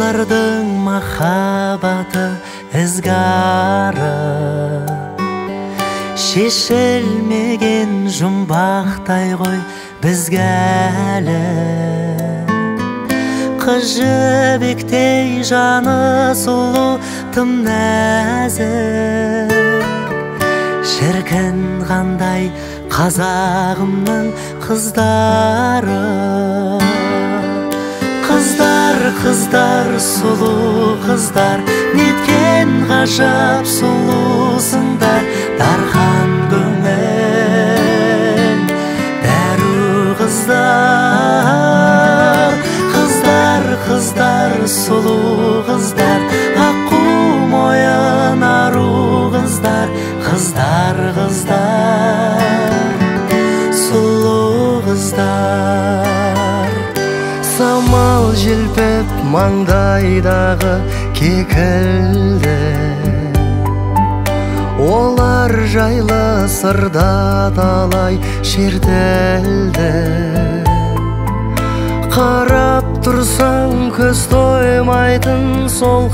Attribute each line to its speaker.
Speaker 1: Олардың махаббаты ізгары, шешілмеген жұмбақтай ғой бізге әлі. Қыз жібектей жаны сұлу, тым нәзік, шіркін қандай қазағымның қыздары. Қыздар, қыздар, сұлу қыздар, неткен ғажап сұлусыңдар. Дархан көңіл дәру қыздар. Қыздар, қыздар, сұлу қыздар, аққу мойын ару қыздар. Қыздар, қыздар, сұлу қыздар.
Speaker 2: Самал желпіп маңдайдағы кекілді, олар жайлы сырда талай шертілді. Қарап тұрсаң көз тоймайтын сол